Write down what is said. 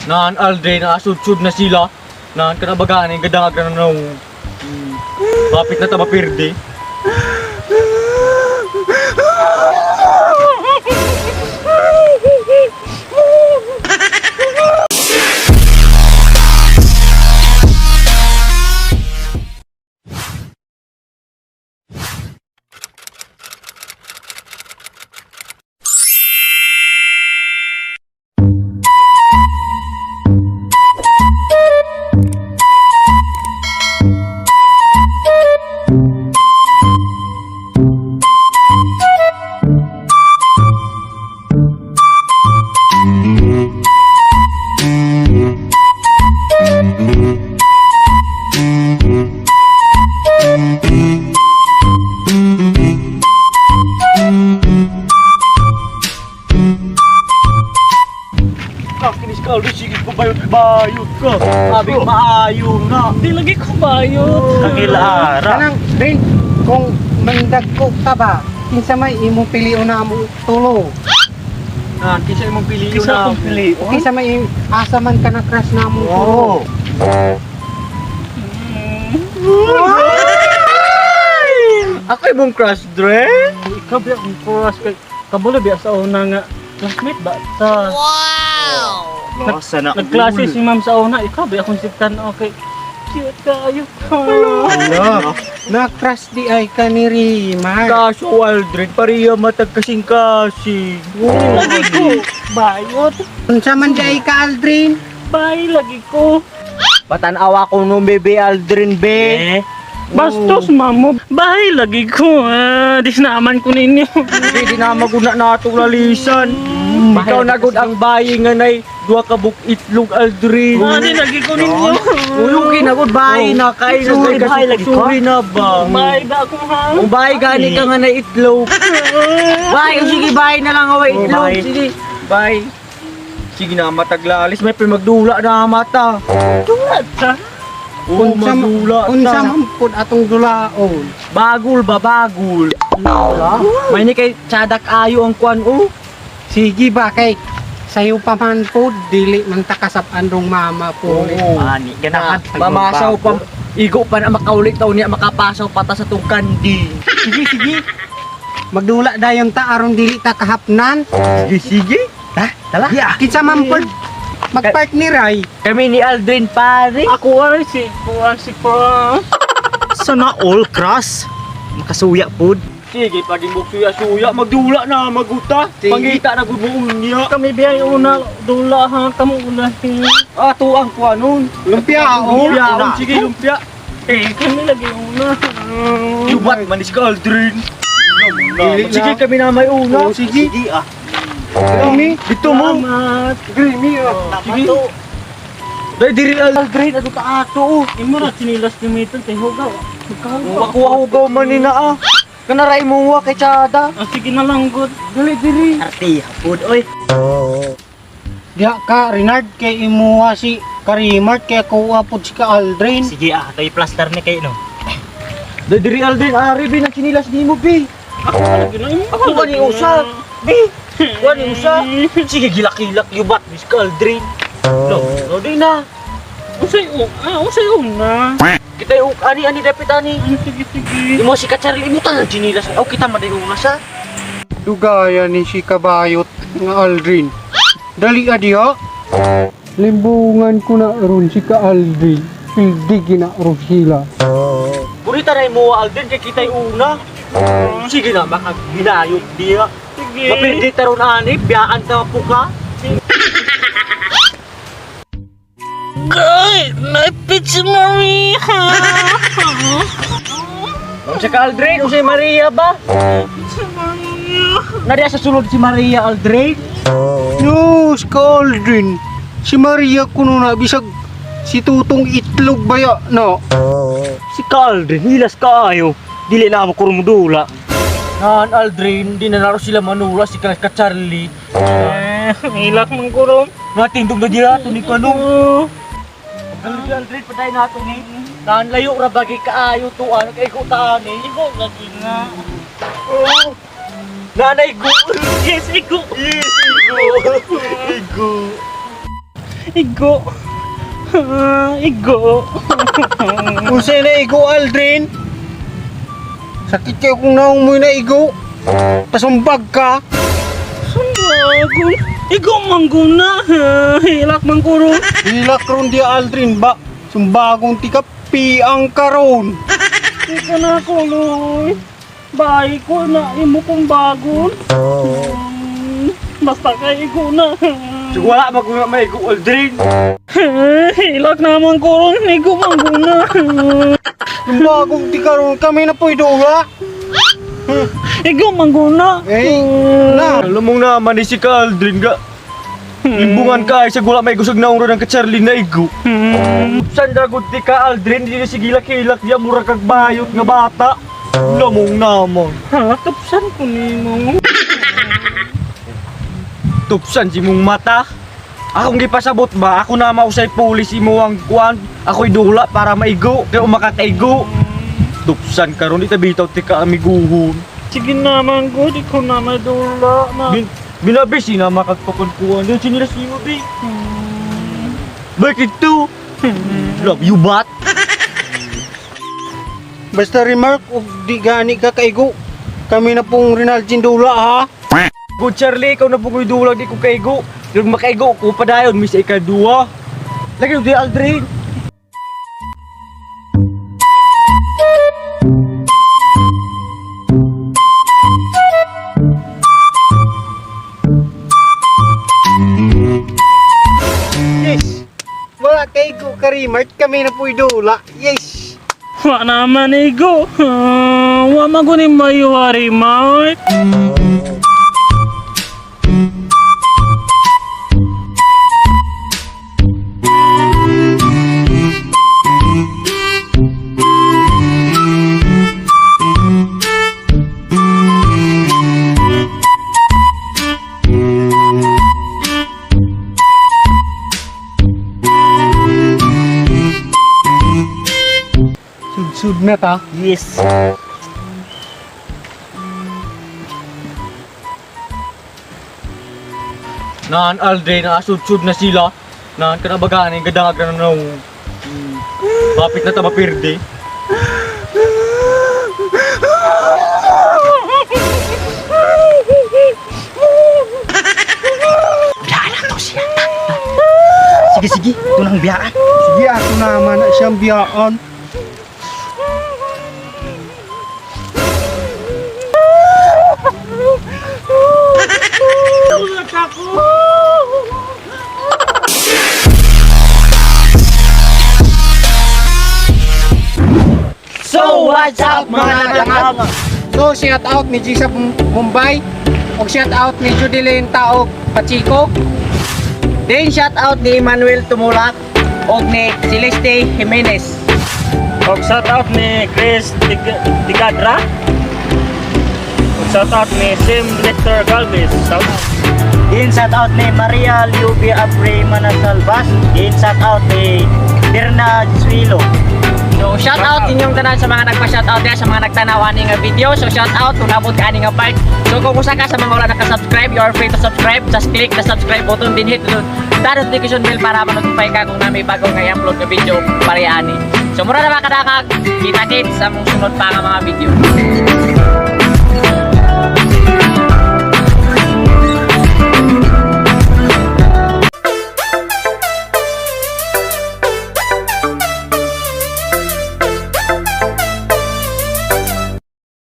Naan Aldrin, naasudsud na sila. Naan ka na baganin, gadangag na na. Kapit na ta mapirdi. Kakinis ka, Aldrin, sige ko bayot-bayot ka. Sabi maayo na. Di lagi ko bayot. Kakilara. Kanang Drin, kung mandagko ka ba, kinsa may imong pilion na mo tulo. Naan, kinsa imong piliyon Kinsa na. akong piliyon? Kinsa may asa man ka na crush na mo tulo. Ako imong crush, Dre. Ikaw ba akong crush kay kabalo biya sa una nga classmate ba ta? Nossa, na. Nagklase si ma'am sa una, ikaw ba akong siktan okay. Cute kaayo ka. Ala, na crush di ay ka ni Rimar. Kaso, Aldrin, pariya matag kasing-kasing. Lagi ko bayot. Unsa man di ay ka Aldrin? Bay lagi ko. Patanawa ko nung bebe Aldrin, be. Eh, Bastos mamo. Bay lagi ko. Ah, dis naaman ko ninyo. Hindi na maguna na atong lalisan. Ikaw na gud ang bayi nga nay duha ka buk itlog Aldrin. Ah, di lagi ko ninyo. Uyong na gud bayi na kay Sorry, bayi lagi ko. Sorry na ba? Bay ba ako ha? Kung bayi gani ka nga na itlog. Bayi, sige bayi na lang away itlog. Bayi. Sige. Bayi. Sige na mataglalis may magdula na mata. Tulad ta. Oo, Unsa magdula unsa ta. man pud atong dulaon. Bagul ba bagul? May ni kay tsadak ayo ang kwan oh. Sige ba kay sayo pa man pud dili man ta kasap-an rong mama po. Ani, ganahan. Mamasaw pa igo pa na makaulit taon niya makapasaw pata sa tong kandi. Sige, sige. Magdula dayon ta aron dili ta kahapnan. Sige, sige. Ha? Tala. Yeah. Kinsa man pud magpartner ay. Kami ni Aldrin pare. Ako ay si kuan si crush. Sana all crush. Makasuya pod. Sige, paging suya-suya, magdula na, maguta. Sige. Pangita na gud buong niya. Kami biyay una dula ha, kamo unahin. Ah, tuang ko anon. Lumpia oh. Lumpia, sige, lumpia. Eh, kami lagi una. Yubat manis ka, Aldrin. Dili na. Sige, kami na may una. Oh, sige. Sige ah. Kami, Dito mo. Salamat. Grimy oh. Sige. Dahil diri Aldrin, ato ta ato. oh. Imo ra sinilas gamiton kay hugaw. Magkahugaw. Makuha hugaw man ni na ah. Kanaray mo wa kay Tsada. Ah, sige na lang god. Dili diri. Arte pod oy. Diya ka, Renard, kay imuha si Karimart, kay kuha pod si ka Aldrin. Sige ah, tayo plaster ni kay no. Dili diri Aldrin, ari bi nang sinilas nimo bi. Ako lagi na imo. Ako ba ni usa? Bi. Wa ni usa. Sige gilak-gilak yubat mis ka Aldrin. No, no di na. Unsay o? Ah, unsay una? Kita yung ani ani dapat ani. Ah, sige sige. Imo si Kacharli imo tanan sinilas. Aw kita maday una sa. Dugaya ni si Kabayot nga Aldrin. Dali adiha. Limbungan ko na ron si ka Aldrin. Pildi gina ron sila. Purita na imo Aldrin kay kita yung una. Sige na makaginayot diya. Sige. Mapindi taron ani, biyaan ta po ka. Gay, naipit si Maria. Unsa ka Aldrin, unsay Maria ba? Si Maria. Nariya sa sulod si Maria Aldrin. No, si ka Aldrin. Si Maria kuno na bisag si Tutong itlog baya no. Si ka Aldrin, hilas kaayo. Dili na mo kurumudula. Nan Aldrin, di na naro sila manula si ka Charlie. Eh, hilak man ko ron. Matindog na dira to ni kanong. Aldrin, Aldrin patay nato ni. Nan layo ra bagay kaayo to ano kay ko taani. Igo lagi na. Oh. Nanay go. Yes, igo. Yes, igo. Igo. Igo. Ah, igo. Unsay na igo, Aldrin? Sakit kayo kung naong mo'y naigo. Pasumbag ka. Sumbagon. Igo mangguna. Hilak mangkuro. Hilak ron di Aldrin ba? Sumbagong tika piang karon. Di ka na kuloy. Bahay ko na imo kong bagon. Basta kay igo na. So, wala ba kung may igo, Aldrin? Hilak naman ko ron. Igo mangguna. Sumbagong tika ron kami na po'y dula. Igo mangguna. Eh, na. Alam mong naman ni si ka Aldrin ga. Limbungan ka ay sa gula may gusog na ron ang ka Charlie na igo. San dragon ti ka Aldrin, di na sigilak-hilak diya mura kag bayot nga bata. Lamong naman. Hala, tupsan ko nimo. Tupsan si mong mata. Akong gipasabot ba, ako na mausay pulis imo ang kuan. Ako'y dula para maigo, kaya umakakaigo. Tupsan karon di bitaw ti ka amiguhon. Sige naman, good. Ikaw na may dula na. Binabisi na makagpakon kuan. Yung sinilas nimo bi. Bakit to? Love you bat. Basta remark og di gani ka kaigo. Kami na pong Rinaldin dula ha. Good Charlie, ikaw na po ko'y dulag di ko kaigo. Yung makaigo ko padayon, miss ikaduha. Lagi di Aldrin. Yes. Wala kaigo ka remark, kami na po'y dula. Yes. Wa naman igo. Ah, wa man ko ni mayuari, Mark. Sud-sud na ta. Yes. Naan Aldrin, naasudsud na sila. Naan ka na bagaan, gadag na na. Kapit na taba pirde. Sige, sige, ito nang biyaan. Sige, ako naman na siyang biyaan. So, what's up mga kadangag? So, shout out ni Gisa Mumbai. Og shout out ni Judeline Taog Pachico. Then shout out ni Manuel Tumulak og ni Celeste Jimenez. Og shout out ni Chris Tigadra. Og shout out ni Sim Lecter Galvez. Shout out. Din shout out ni Maria Liubi Apre Manasalvas. Din shout out ni Birna Gisuelo. So shout out inyong tanan sa mga nagpa-shout out diya sa mga nagtanaw ani nga video. So shout out kung nabot ka ani nga part. So kung usa ka sa mga wala naka-subscribe, you are free to subscribe. Just click the subscribe button din hit the notification bell para ma-notify ka kung nami bago nga i-upload nga video para ani. So mura na mga kadakag, kita kits sa mong sunod pa nga mga video.